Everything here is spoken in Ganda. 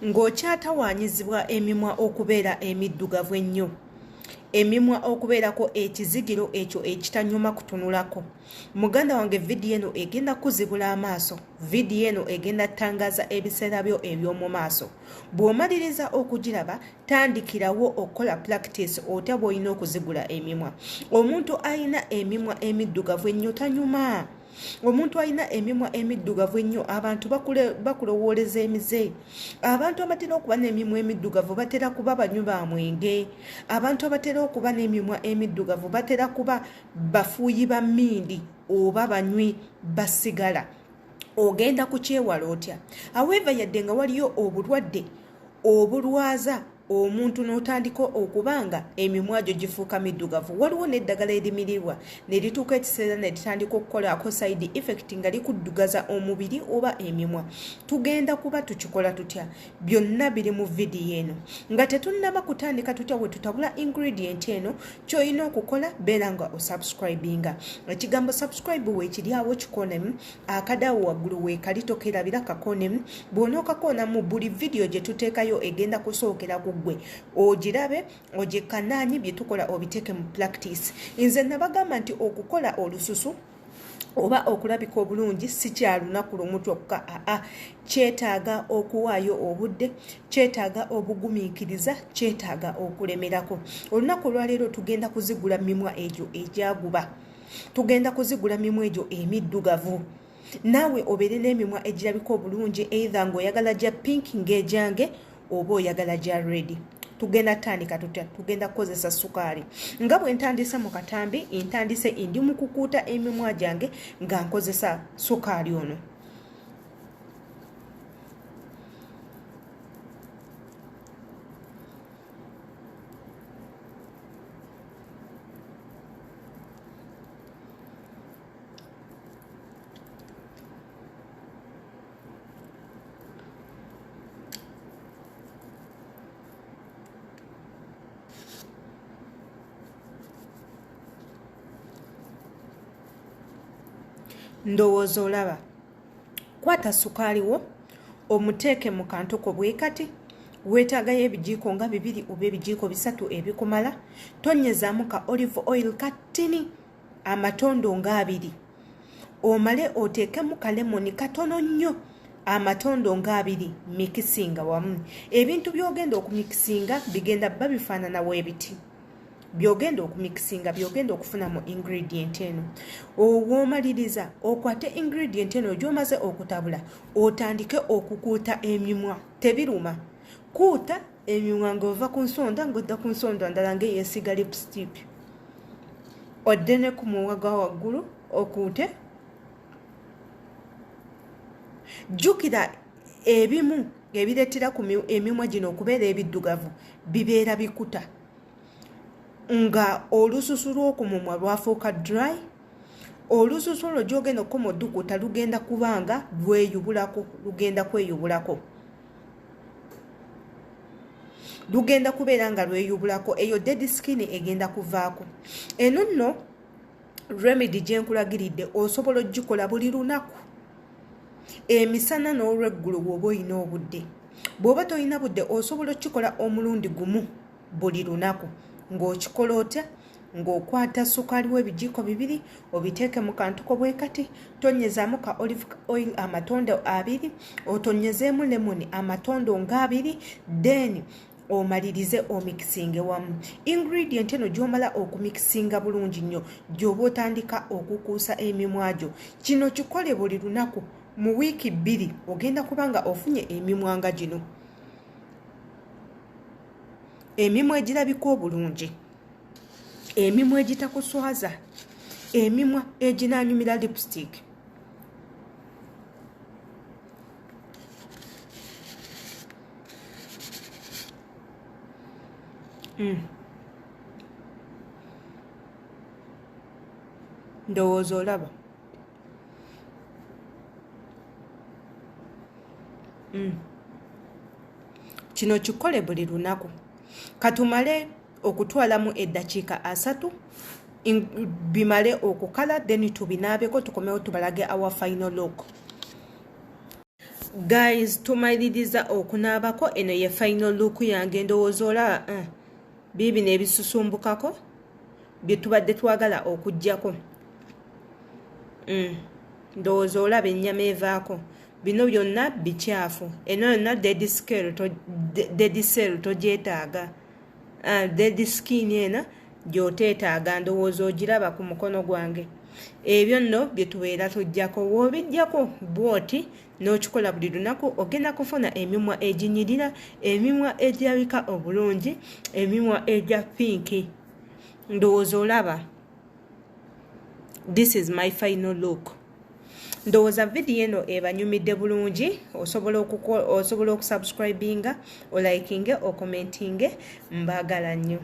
Ng'okyatawaanyizibwa emimwa okubeera emiddugavu ennyo, emimwa okubeerako ekizigiro ekyo ekitanyuma kutunulako. Muganda wange, vidiyo eno egenda kuzibula amaaso. Vidiyo eno egenda tangaaza ebiseera byo eby'omu maaso. Bw'omaliriza okugiraba, tandikirawo okukola practice otya bw'olina okuzigula emimwa. Omuntu alina emimwa emiddugavu ennyo tanyuma. Omuntu alina emimwa emiddugavu ennyo, abantu bakulowooleza emize. Abantu abatera okuba n'emimwa emiddugavu batera kuba banywi ba mwenge. Abantu abatera okuba n'emimwa emiddugavu batera kuba bafuuyi ba mmindi oba banywi ba sigala. Ogenda kukyewala otya? However, yadde nga waliyo obulwadde obulwaza omuntu n'otandika okuba nga emimwa gyo gifuuka middugavu, waliwo n'eddagala erimirirwa ne lituuka ekiseera ne litandika okukolako side effect nga likuddugaza omubiri oba emimwa. Tugenda kuba tukikola tutya? Byonna biri mu vidiyo eno. Nga tetunnaba kutandika tutya we tutabula ingredient eno, ky'olina okukola beera nga osubscribinga. Ekigambo subscribe weekiri awo, kikonemu. Akadaawo waggulu weekali, tokerabira, kakonemu. Bw'onookakoonamu, buli vidiyo gye tuteekayo egenda kusookera ku ggwe, ogirabe, ogyekanaanyi, bye tukola obiteeke mu practice. Nze nabagamba nti okukola olususu oba okulabika obulungi si kya lunaku lumu kyokka. Aa, kyetaaga okuwaayo obudde, kyetaaga obugumiikiriza, kyetaaga okulemerako. Olunaku olwaleero tugenda kuzigula mimwa egyo egyaguba, tugenda kuzigula mimwa egyo emiddugavu, naawe obeere n'emimwa egirabika obulungi, either ng'oyagala gya pink ng'egyange oba oyagala gya red. Tugenda tandika tutya? Tugenda kukozesa sukaali. Nga bwe ntandise mu katambi, ntandise ndi mu kukuuta emimwa gyange nga nkozesa sukaali ono. Ndowooza olaba. Kwata sukaali wo omuteeke mu kantuko bwe kati. Weetaagayo ebijiiko nga 2 oba ebijiiko 3 ebikumala. Tonnyezaamu ka olive oil katini, amatondo nga 2, omale oteekemu kalemoni katono nnyo, amatondo nga 2. Mikisinga wamu ebintu by'ogenda okumikisinga. Bigenda bba bifaanana weebiti byogenda okumikisinga, byogenda okufuna mu ingredient eno. Owoomaliriza, okwate ingredient eno gy'omaze okutabula, otandike okukuuta emimwa. Tebiruma. Kuuta emimwa ng'ova ku nsonda ng'odda ku nsonda ndala, ng'eyeesiga lipstick. Odde ne ku mumwa gwa waggulu okuute. Jjukira, ebimu ebireetera ku emimwa gino okubeera ebiddugavu bibeera bikuta, nga olususu lw'okumumwa lwafuuka dry. Olususu olwo gyogenda okukoma odukuuta lugenda kubanga lweyubulako, lugenda kweyubulako, lugenda kubeera nga lweyubulako. Eyo dead skin egenda kuvaako. Eno nno remedy gyenkulagiridde osobola ogikola buli lunaku emisana n'olweggulo bw'oba olina obudde. Bw'oba tolina budde, osobola okukikola omulundi gumu buli lunaku. Ng'okikola otya? Ng'okwata sukaali w'ebijiiko 2, obiteeke mu kantuko bwe kati, tonnyezaamu ka olive oil amatondo 2, otonyezeemu lemoni amatondo nga 2, then omalirize omikisinge wamu ingredient eno. Gy'omala okumikisinga bulungi nnyo, gy'oba otandika okukuusa emimwa gyo. Kino kikole buli lunaku. Mu wiiki 2 ogenda kuba nga ofunye emimwa nga gino, emimwa egirabika obulungi, emimwa egitakuswaza, emimwa eginanyumira lipstick. Ndowooza olaba. Kino kikole buli lunaku. Katumale okutwalamu eddakiika 30 bimale okukala, then tubinaabeko, tukomewo tubalage our final look. Guys, tumaliriza okunaabako. Eno ye final look yange. Ndowooza olaba biibino ebisusumbukako bye tubadde twagala okugjako. Ndowooza olaba ennyama evaako. Bino byonna bikyafu. Eno yonna dead cell togyetaaga. Dead skin eno gyoteetaaga, ndowooza ogiraba ku mukono gwange. Ebyo nno bye tubeera tujjako. W'obijjako bwoti n'okikola buli lunaku, ogenda kufuna emimwa eginyirira, emimwa egirabika obulungi, emimwa egya pink. Ndowooza olaba, this is my final look. Ndowooza vidiyo eno ebanyumidde bulungi. Osobola okusubscribinga, olikinge, okommentinge. Mbaagala nnyo.